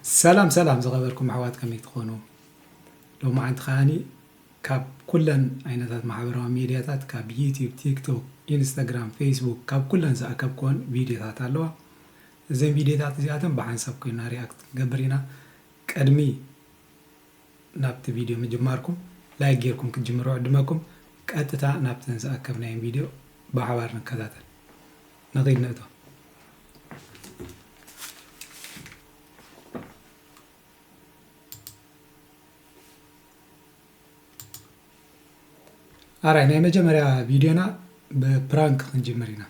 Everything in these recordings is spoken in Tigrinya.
ሰላም ሰላም ዝኸበርኩም ኣሕዋት ከመይ ትኾኑ? ሎማዓንቲ ከዓኒ ካብ ኩለን ዓይነታት ማሕበራዊ ሚድያታት ካብ ዩቲዩብ፣ ቲክቶክ፣ ኢንስታግራም፣ ፌስቡክ ካብ ኩለን ዝኣከብኩወን ቪድዮታት ኣለዋ። እዘን ቪድዮታት እዚኣተን ብሓንሳብ ኮይና ሪኣክት ክንገብር ኢና። ቅድሚ ናብቲ ቪድዮ ምጅማርኩም ላይክ ጌርኩም ክትጅምሩ ዕድመኩም። ቀጥታ ናብተን ዝኣከብናየን ቪድዮ ብሓባር ንከታተል። ንኺድ ንእቶ። ኣራይ ናይ መጀመርያ ቪድዮና ብፕራንክ ክንጅምር ኢና።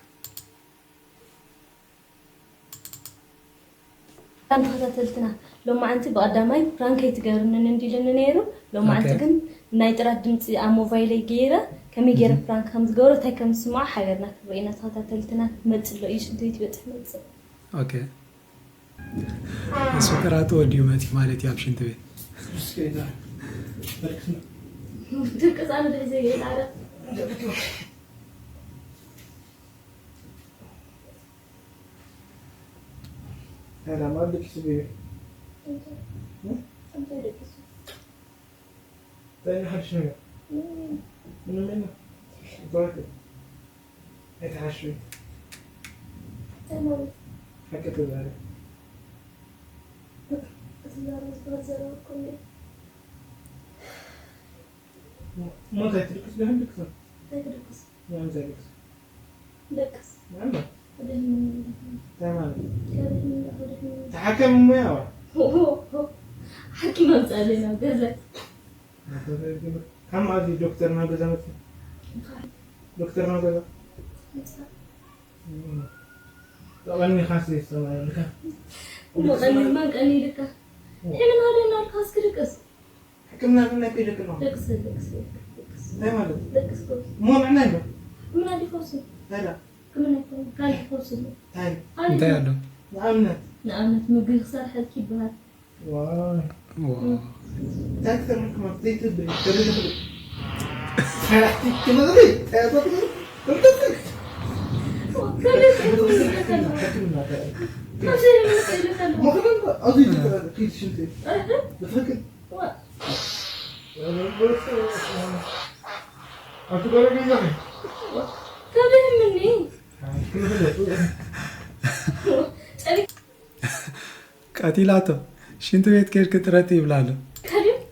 ሰላም ተኸታተልትና፣ ሎማዓንቲ ብቐዳማይ ፕራንክ ኣይትገብርንን እንዲልኒ ነይሩ። ሎማዓንቲ ኦኬ። ግን ናይ ጥራት ድምፂ ኣብ ሞባይለይ ገይረ ከመይ ገይረ ፕራንክ ከም ዝገብሮ እንታይ ከም ዝስምዖ ሓቢርና ክንርኢ ኢና። ተኸታተልትና ክመፅእ ኣሎ እዩ፣ ሽንቲ ቤት ይበፅሕ መፅእ። ኦኬ። እሱ ጥራጥ ወዲኡ መፂ ማለት እዩ ኣብ ሽንቲ ቤት። ድርቅስ ኣነ ድሕዘ ይላረ ሰላም ኣብ ደቂሱ ብዩ እንታይ ሓድሽ ነገር ምንም የለ። ኣይትሓሽዊ። ሓቂ ተዛረብ። እሞ እንታይ ትድቅስ? ደህን ድቅስ። እንታይ ትድቅስ? ንዓም ዘይድቅስ። ደቅስ። ንዓም። ደህን። እንታይ ማለት? ከደህን፣ ከደህን። ተሓከም እሞ ያው። ሆ፣ ሆ፣ ሆ። ሓኪም ኣምጻለይ ናብ ገዛይ። ካብ መኣዚ ዶክተር ናብ ገዛ መጽእ? እንታይ? ዶክተር ናብ ገዛ? እንታይ? እም። ጠቐኒኻስ ይሰማየልካ? እሞ ቀኒልማን ቀኒልካ። እም። ሕምን ሃደና ኣልካ እስኪ ድቅስ። ሕክምና ግን ኣይከይደክን ነው። ደቅስ፣ ደቅስ፣ ደቅስ። እንታይ ማለት? ደቅስ እኮ። እሞ ምዕናይ ነው። ሕክምና ዲፈውስ። ታዲያ? ሕክምና ይኮን፣ ካልእ ዲፈውስ ነው። እንታይ? እንታይ ኣሎ? ንኣብነት? ንኣብነት ምግቢ ክሰርሐልኪ ይበሃል። ዋይ። ዋው። እንታይ ክትሰርሐልኪ ማለት ዘይትብል፣ ተደልኽሉ። ሰራሕቲ ትመግቢ፣ ጠያቶት ትመግቢ። ሕክምና፣ ሕክምና፣ ሕክምና። ከምዚ ይብል ይልካ ኣለኹ። ምኽንያቱ ኣብዚ ትኽእል ሽንቲ። እህ። ብትኽክል። ዋ። ኣቲ ገረገ ይዛኺ። ከብህምኒ። ጨሊ- ቀቲላቶ። ሽንቲ ቤት ከይድኪ ጥረጢ ይብላ ኣሎ። ከብህም-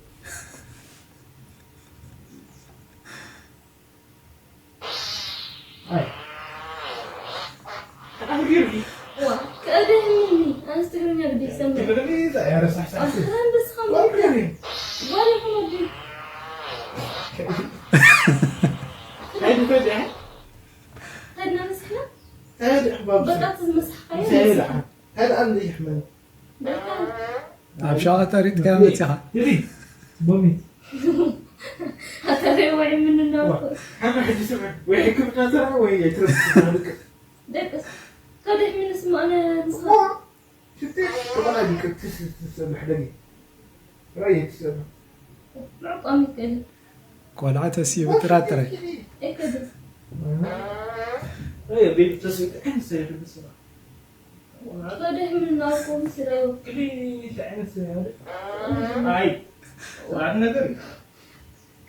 ኣይ። ዋ፣ ከብህምኒ። ኣነስ ትግርኛ ግዲ ይሰምዕ። ትግርኛ ይዛ-፣ ያረሳሕሳሕ። ኣስከረን ደስ ኸም ወርቅኒ። ጓል ይኹን ወዲ። ኣይድፈድ፣ ኣይ። ከድና መስሕና? እንታይ ድሕባብ? በቃ እቲ ዝመሳሕኻዮ እንታይ ይመስል። ድኣ? እንታይ ድኣ እንደ ይሕመን? በቃ ኣብ ሸቐጥ ተሪጥካዮ መፂኻ። ይሪ፣ ቦሚ። ኣታ ደይ ወይ ምን እንዳልኩ። ሓና ሕጂ ስምዕ፣ ወይ ሕክምና ዘራ ወይ ኣይትረስዕ። ደቅስ። ከብህምኒ ስማ ኣነ ንስኻ። ሽቲ፣ ጥቕና ድቅት ትስ-፣ ትሰርሕ ደጊ። ራእይ ትሰርሕ። ብዕቋም ይከድ። ቆልዓ ተሲኡ ጥራጥረ። ኣይከድን። ኣይ፣ ቤት ተስዊጥ፣ ዓይን ሰሪሑ ብስራ። ከብህምኒ እናልኩ ምስረው። ክሊተ ዓይነት ሰሪሑ። ኣይ፣ ዋዕድ ነገር እዩ።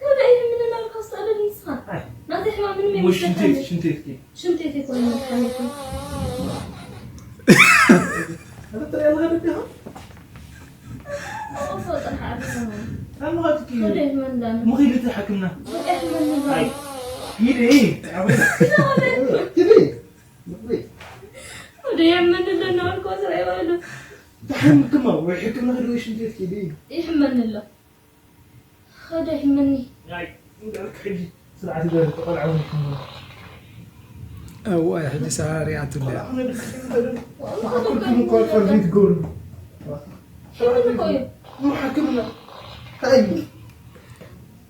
ከብህምኒ እናልኩ ኣስተውዕል ንስኻ። ኣይ። ናተይ ሕማም ምንም እሞ ሽንቴት፣ የምልከተኒ። ሽንቴት ከ? ሽንቴት ይኮን መድሓኒት። ኣረ፣ ትሪኣ ኣለኻ ደቅኻ? ኦፎ፣ ጥራሕ ዓዲ ነው። ኣብ ምኻድኪ። ከብህምኒ እንዳለ። ምኺድ እቲ ሓክምና። ከብህምኒ እንዳለ። ኣይ። ሂድ፣ ሂድ። ሂድ። ወደ የመን ለና ወልኮ ስራ ይባሉ። ተሓምክማ ወይ ሕክምና ኸዲ ወይ ሽንት ቤት ኪዲ። ይሕመኒ ኣሎ። ከደ ይሕመኒ። ኣይ፣ እንዳልክ ሕጂ ስርዓት ይገርም፣ ቆልዓ እውን ይሕመኒ። እዋይ፣ ሕጂ ሰዓት ሪኣትለያ። ቆልዓ ኹነ ብልክዕ ይኸዱ። ተሓምክም እኮ ፈርዲ ትገብሩ። ይሕመኒ እኮ እዩ። እሞ ሓክምና። ኣይ።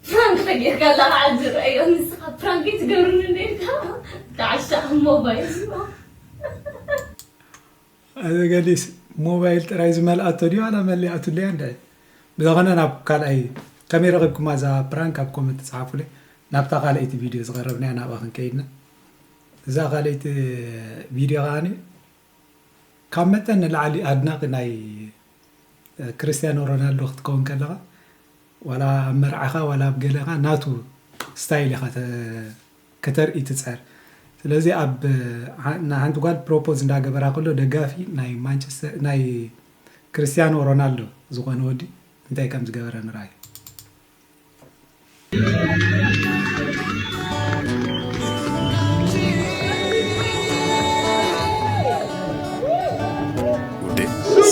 ፕራንክ ተጌርካ ኣለኻ፣ ዓዲ ርኣዮ። ንስኻ ፕራንክ ኣይትገብርኒ እንደ ኢልካ፣ ተዓሻ ሞባይል። እዚ ገሊስ ሞባይል ጥራይ ዝመልኣቶ ድዩ ዋላ መሊኣትለያ እንድዒ? ብዝኾነ ናብ ካልኣይ ከመይ ረኺብኩማ እዛ ፕራንክ ኣብ ኮመንት ጸሓፉለይ። ናብታ ካልኣይቲ ቪድዮ ዝቐረብናያ ናብኣ ክንከይድና። እዛ ካልኣይቲ ቪድዮ ከዓኒ ካብ መጠን ንላዕሊ ኣድናቒ ናይ ክርስቲያኖ ሮናልዶ ክትከውን ከለኻ፣ ዋላ ኣብ መርዓኻ ዋላ ኣብ ገለኻ ናቱ ስታይል ኢኻ ተ-፣ ከተርኢ ትፅዕር። ስለዚ ኣብ ሓ-፣ ንሓንቲ ጓል ፕሮፖዝ እንዳገበራ ከሎ ደጋፊ ናይ ማንቸስተር፣ ናይ ክርስቲያኖ ሮናልዶ ዝኾነ ወዲ እንታይ ከም ዝገበረ ንርኣይ። ውዴ፣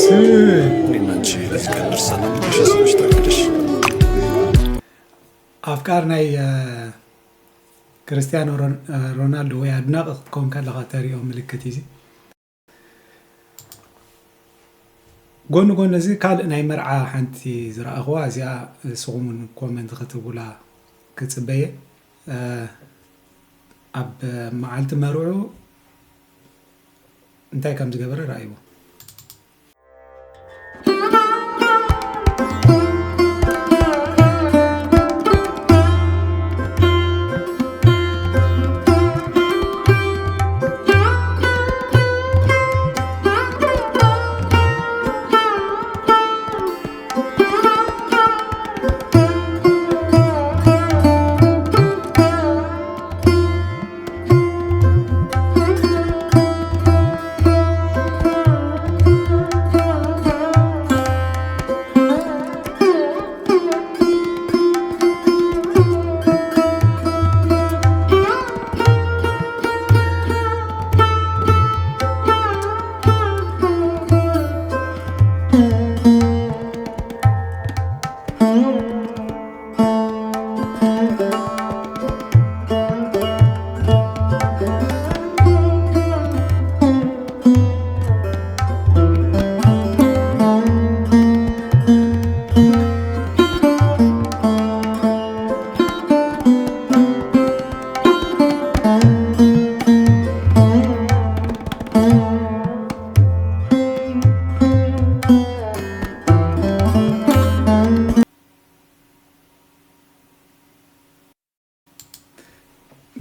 ስ- እኔና አንቺ ለዚህ ቀን ደርሰናል። ሸስቶች ታቅደሽ። ኣፍቃር ናይ እ፣ ክርስቲያኖ ሮን-፣ እ፣ ሮናልዶ ወይ ኣድናቂ ክትከውን ከለኻ ተሪኦ ምልክት እዩ እዚ። ጎኒ ጎኒ እዚ ካልእ ናይ መርዓ ሓንቲ ዝረኣኽዋ፣ እዚኣ ንስኹም እውን ኮመንት ክትብሉላ ክጽበየ። እ፣ ኣብ መዓልቲ መርዑ እንታይ ከም ዝገበረ ረኣይዎ።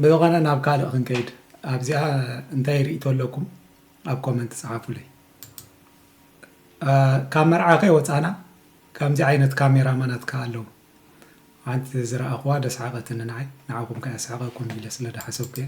ብዝኾነ ናብ ካልእ ክንከይድ። ኣብዚኣ እንታይ ርእይቶ ኣለኩም? ኣብ ኮመንት ጸሓፉለይ። እ፣ ካብ መርዓ ከይወጻና ከምዚ ዓይነት ካሜራማናት ከኣ ኣለዉ። ሓንቲ ዝረኣኽዋ ደስሓቐትኒ ንዓይ፣ ንዓኹም ከኣ የስሕቐኩም ኢለ ስለ ዝሓሰብኩ እየ።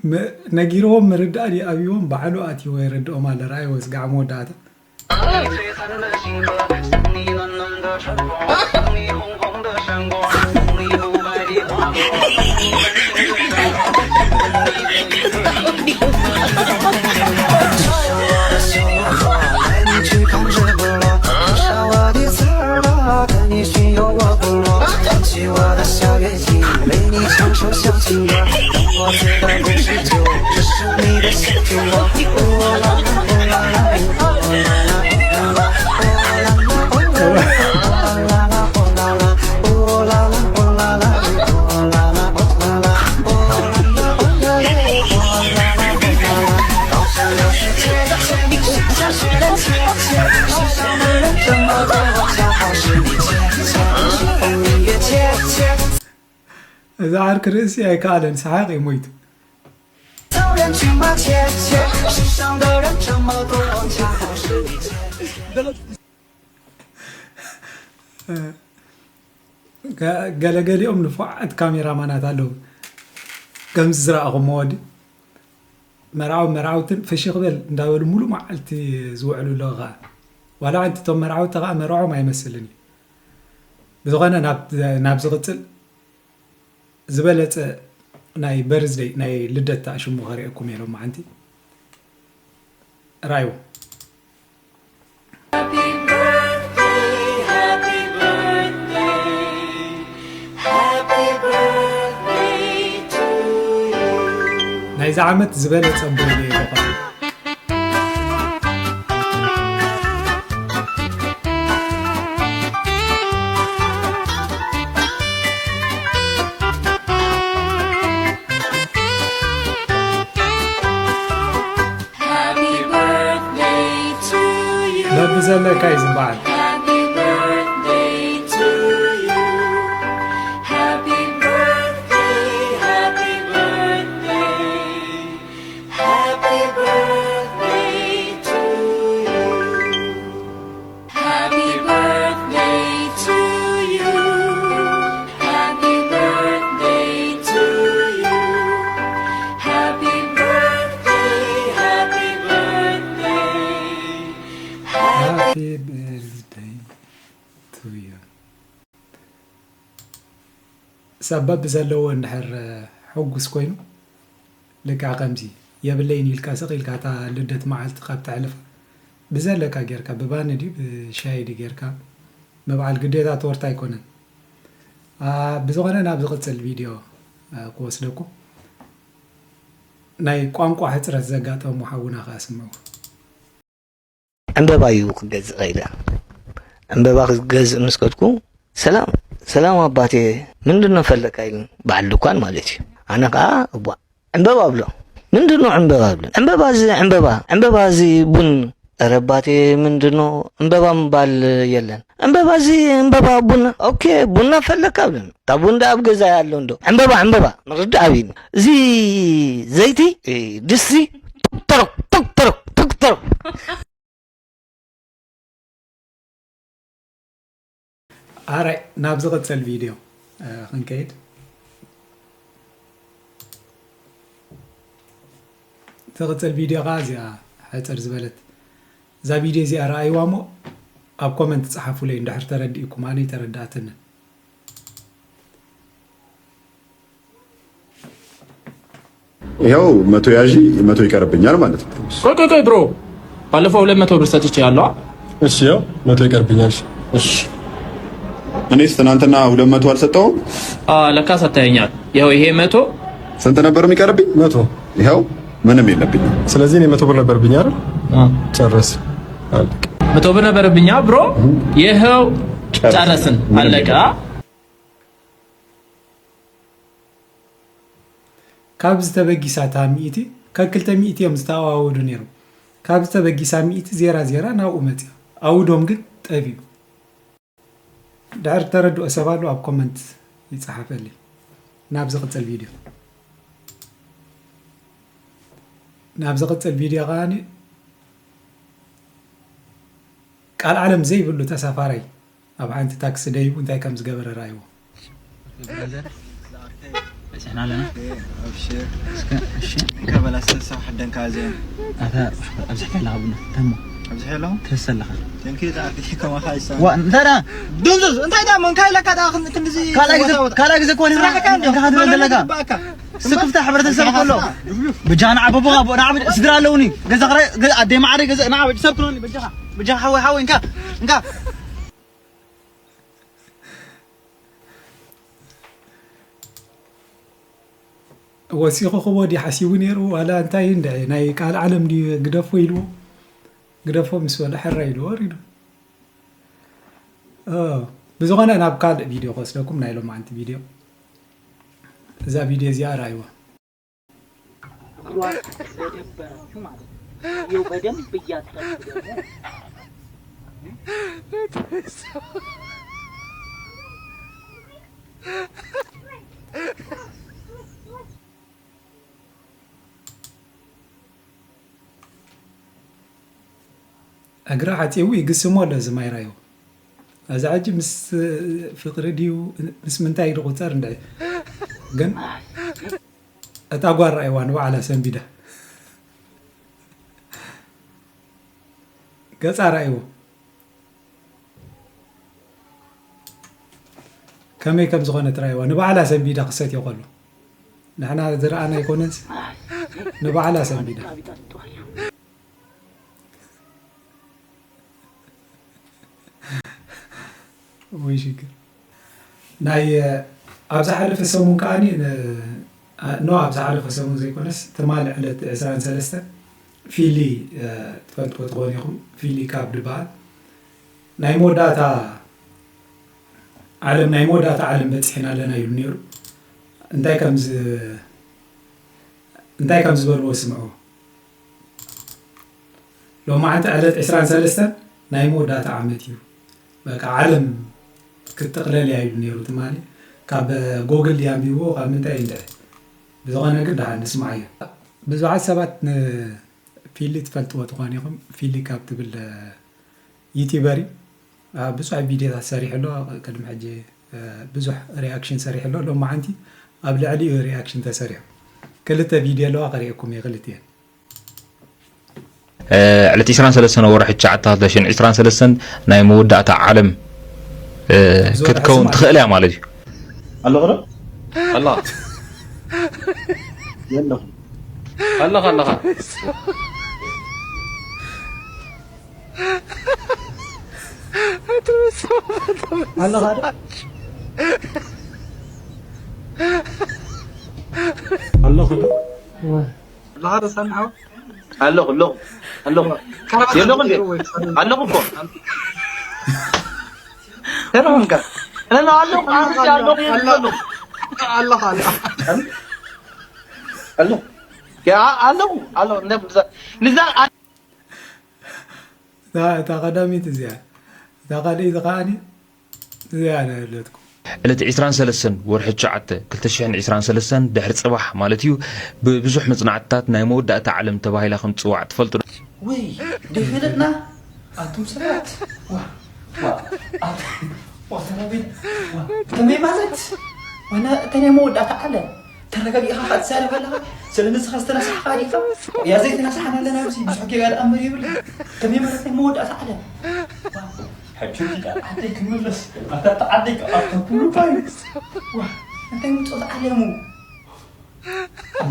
ም-፣ ነጊርዎም ምርዳእ ድዩ ኣብይዎም፣ ባዕሉ ኣትይዎ የረድኦም ኣሎ። ረኣይዎ፣ ስጋዕ መወዳእታ። እዚ ዓርኪ ርእሲ ኣይከኣለን፣ ሰሓቕ እዩ ሞይቱ። ገ-፣ ገለገሊኦም ንፉዓት ካሜራማናት ኣለዉ። ከምዚ ዝረኣኹሞ ወዲ መርዓዊ መርዓውትን ፍሽኽ በል እንዳበሉ ሙሉእ መዓልቲ ዝውዕሉ ኣለዉ ኸዓ። ዋላ ሓንቲ እቶም መርዓውቲ ኸዓ መርዖም ኣይመስልን እዩ። ብዝኾነ ናብ፣ ናብ ዝቕጽል ዝበለጸ ናይ በርዝደይ፣ ናይ ልደት ሽሙ ከርእየኩም እየ ሎማዓንቲ። ራእይዎ። Happy birthday, happy birthday, happy birthday to you. ናይዚ ዓመት ዝበለጸ ኣቦይ እየ ዝኾነ። ዘለካ እዩ ዝበሃል። Happy birthday to you. Happy birthday, happy birthday. Happy birthday to you. Happy birthday to you. Happy birthday to you. Happy birthday, happy birthday. Happy birthday to you። ሰብ በብዘለዎ እንድሕር ሕጉስ ኮይኑ ልክዕ ከምዚ የብለይን ኢልካ ስቕ ኢልካ እታ ልደት መዓልቲ ካብ ተሕልፋ ብዘለካ ጌርካ ብባኒ ድዩ ብሻሂ ድዩ ጌርካ ምብዓል ግዴታ ቶርታ ኣይኮነን። ብዝኾነ ናብ ዝቕፅል ቪድዮ ክወስደኩም ናይ ቋንቋ ሕፅረት ዘጋጠሙ ሓውና ከዓ ስምዑ። ዕምበባ እዩ ክገዝእ ከይደ። ዕምበባ ክገዝእ ምስ ከድኩ ሰላም ሰላም ኣባቴ ምንድን ነው ፈለካ ኢሉኒ። በዓል ድኳን ማለት እዩ። ኣነ ከዓ እዋ ዕምበባ እብሎ። ምንድን ነው ዕምበባ እብሎ። ዕምበባ እዚ ዕምበባ ዕምበባ እዚ ቡን። ኧረ ኣባቴ ምንድን ነው ዕምበባ ምባል የለን። ዕምበባ እዚ ዕምበባ ቡና። ኦኬ ቡና ፈለካ እብለኒ። እታ ቡን ደኣ ኣብ ገዛይ ኣሎ እንዶ። ዕምበባ ዕምበባ ምርዳእ ኣብይኒ። እዚ ዘይቲ ድስቲ ቶክተሮክ ቶክተሮክ ቶክተሮክ። ኣራይ ናብ ዝቕፅል ቪድዮ ክንከይድ። ዝቕፅል ቪድዮ ከዓ እዚኣ ሕፅር ዝበለት እዛ ቪድዮ እዚኣ ረኣይዋ እሞ ኣብ ኮመንት ፀሓፉለይ እንድሕር ተረዲእኩም፣ ኣነ ይተረዳእትንን። ይኸው መቶ ያዢ መቶ ይቀርብኛል ማለት ነው። ቆይ ቆይ ቆይ ብሮ፣ ባለፈው ሁለት መቶ ብር ሰጥቼ ያለዋ። እሺ ያው መቶ ይቀርብኛል። እሺ እኔስ ትናንትና ሁለት መቶ አልሰጠውም። ለካ ሰጥተኸኛል። ይኸው ይሄ መቶ። ስንት ነበር የሚቀርብኝ? መቶ ይኸው ምንም የለብኝም። ስለዚህ እኔ መቶ ብር ነበርብኝ አይደል? ጨረስ። መቶ ብር ነበረብኛ ብሮ። ይኸው ጨረስን፣ አለቀ። ካብ ዝተበጊሳ እታ ሚእቲ ካብ ክልተ ሚእቲ እዮም ዝተኣዋወዱ ነይሮም። ካብ ዝተበጊሳ ሚእቲ ዜራ ዜራ ናብኡ መፅያ። ኣውዶም ግን ጠቢቡ። ድሕር ተረድኦ ሰብ ኣሎ ኣብ ኮመንት ይፀሓፈለይ። ናብ ዝቕፅል ቪድዮ ናብ ዝቕፅል ቪድዮ ከዓኒ ቃል ዓለም ዘይብሉ ተሳፋራይ ኣብ ሓንቲ ታክሲ ደይቡ እንታይ ከም ዝገበረ ረኣይዎ። በዚሕና ኣለና። ኣብሽር እስከ እሺ እንካ በላ ሰሳ ሓደንካ ዘን ኣታ ኣብዝሕ ከላ ቡና ተሞ ኣብዚ ሄሎ ትህሰ ኣለኻ ተንኪ ዳርክ ከማኻ ይሳ ዋ እንታይ ዳ ድንዙዝ እንታይ ዳ መንካ ኢለካ ዳ ክንዚ ካልኣይ ግዜ ካልኣይ ግዜ ኮነ ስራሕካ እንደ እንካ ትበል ዘለካ ስክፍታ ሕብረተሰብ ከሎ ብጃ ንዓበቦ ኣቦ ንዓበ ስድራ ኣለውኒ ገዛ ክራይ ኣደይ ማዕረ ገዛ ንዓበ ሰብ ክሎኒ በጃኻ በጃኻ ሓወይ ሓወይ እንካ እንካ ወሲኹ ክቦ ድዩ ሓሲቡ ነይሩ ዋላ እንታይ እንደ ናይ ቃል ዓለም ድዩ ግደፎ ኢልዎ ግደፎ ምስ በለ ሕራ ኢልዎ ወሪዱ። ብዝኾነ ናብ ካልእ ቪድዮ ክወስደኩም ናይ ሎማዓንቲ ቪድዮ እዛ ቪድዮ እዚኣ ርኣይዋ። ጓዝ ስለደበራችሁ ማለት ነው። ይኸው በደንብ እያጠብኩ ደግሞ እግራ ሓፂቡ ይግስሞ ኣሎ እዚ ማይ ራዮ። እዚ ሕጂ ምስ ፍቅሪ ድዩ ምስ ምንታይ ድቁፀር እንድዒ ግን እታ ጓል ረኣይዋ ንባዕላ ሰንቢዳ ገፃ ረኣይዎ ከመይ ከም ዝኾነ ትራይዋ ንባዕላ ሰንቢዳ ክሰትዮ ከሎ ንሕና ዝረኣና ኣይኮነንስ ንባዕላ ሰንቢዳ ወይ ሽግር ናይ ኣብ ዝሓለፈ ሰሙን ከዓኒ ኖ ኣብ ዝሓለፈ ሰሙን ዘይኮነስ ትማል ዕለት ዕስራን ሰለስተን ፊሊ ትፈልጥዎ ትኾኑ ኢኹም ፊሊ ካብ ድበሃል ናይ መወዳእታ ዓለም ናይ መወዳእታ ዓለም በፂሕና ኣለና ኢሉ ነይሩ እንታይ ከም እንታይ ከም ዝበልዎ ስምዑ ሎማዓንቲ ዕለት ዕስራን ሰለስተን ናይ መወዳእታ ዓመት እዩ፣ በቃ ዓለም ክትጥቕለል እያ ኢሉ ነይሩ ትማሊ። ካብ ጎግል ድየ ኣንቢብዎ ካብ ምንታይ እንድዒ። ብዝኾነ ግን ደሓን ንስማዓዮ። ብዙሓት ሰባት ንፊሊ ትፈልጥዎ ትኾኑ ኢኹም። ፊሊ ካብ ትብል ዩቲዩበር እዩ። ኣብ ብዙሕ ቪድዮታት ሰሪሑ ኣሎ። ቅድሚ ሕጂ ብዙሕ ሪኣክሽን ሰሪሑ ኣሎ። ሎማዓንቲ ኣብ ልዕሊኡ ሪኣክሽን ተሰሪሑ። ክልተ ቪድዮ ኣለዋ፣ ከርእየኩም እየ ክልቲኤን። ዕለት ዕስራን ሰለስተን ወርሒ ትሽዓተ ክልተ ሽሕን ዕስራን ሰለስተን ናይ መወዳእታ ዓለም ክትከውን ትኽእል እያ ማለት እዩ። ኣለኹ ዶ? ኣላ የለኹ ኣለኻ ኣለኻ ኣለኻ ዶ? ኣለኹ ዶ? ኣለኻ ዶ ሳሚ ሓወይ? ኣለኹ ኣለኹ ኣለኹ የለኹ እንዴ? ኣለኹ እኮ ተረምካ እነ ኣለኹ ኣለኹ ኣለኹ ኣለኻ ኣለኹ ያ ኣለኹ ኣለኹ ንዛ እታ ቀዳሚት እዚኣ እታ ካልኣይቲ ከዓኒ እዚኣ ኣለትኩም። ዕለት ዕስራን ሰለስተን ወርሒ ትሽዓተ ክልተ ሽሕን ዕስራን ሰለስተን ድሕሪ ጽባሕ ማለት እዩ ብብዙሕ መጽናዕትታት ናይ መወዳእታ ዓለም ተባሂላ ከም ትጽዋዕ ትፈልጡ ዶ? ወይ ደይፈለጥና ኣቱም ሰባት ዋ ዋ ኣቱም ዋ ተራቢል ዋ ከመይ ማለት ዋና እተን ናይ መወዳእታ ዓለም ተረጋጊእኻ ካ ትዛረብ ኣለኻ ስለ ንስኻ ዝተነሳሕኻ ዲኻ ያ ዘይተነሳሕና ኣለና ኣብዚ ብዙሕ ጌጋ ደኣ እምበር የብልና ከመይ ማለት ናይ መወዳእታ ዓለም ዋ ሕጂ እዚኣ ዓደይ ክምለስ ኣታ እታ ዓደይ ክኣቶ ኩሉ ባይ ዋ እንታይ ምጾት ዓለሙ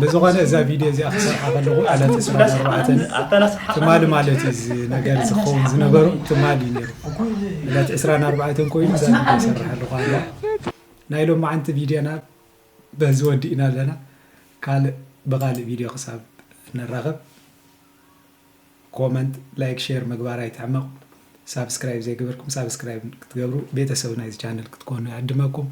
ብዝኾነ እዛ ቪድዮ እዚኣ ክሰርሓ ከለኹ ዕለት ዕስራን ኣርባዕተን ትማሊ ማለት እዩ እዚ ነገር ዝኸውን ዝነበሩ ትማሊ እዩ ነይሩ ዕለት ዕስራን ኣርባዕተን ኮይኑ እዛ ቪድዮ ይሰርሕ ኣለኹ ኣላ ናይ ሎማዓንቲ ቪድዮና በዚ ወዲእና ኣለና ካልእ ብኻልእ ቪድዮ ክሳብ ንራኸብ ኮመንት ላይክ ሼር ምግባር ኣይትሕመቑ ሳብስክራይብ ዘይገበርኩም ሳብስክራይብ ክትገብሩ ቤተሰብ ናይዚ ቻነል ክትኮኑ ይዕድመኩም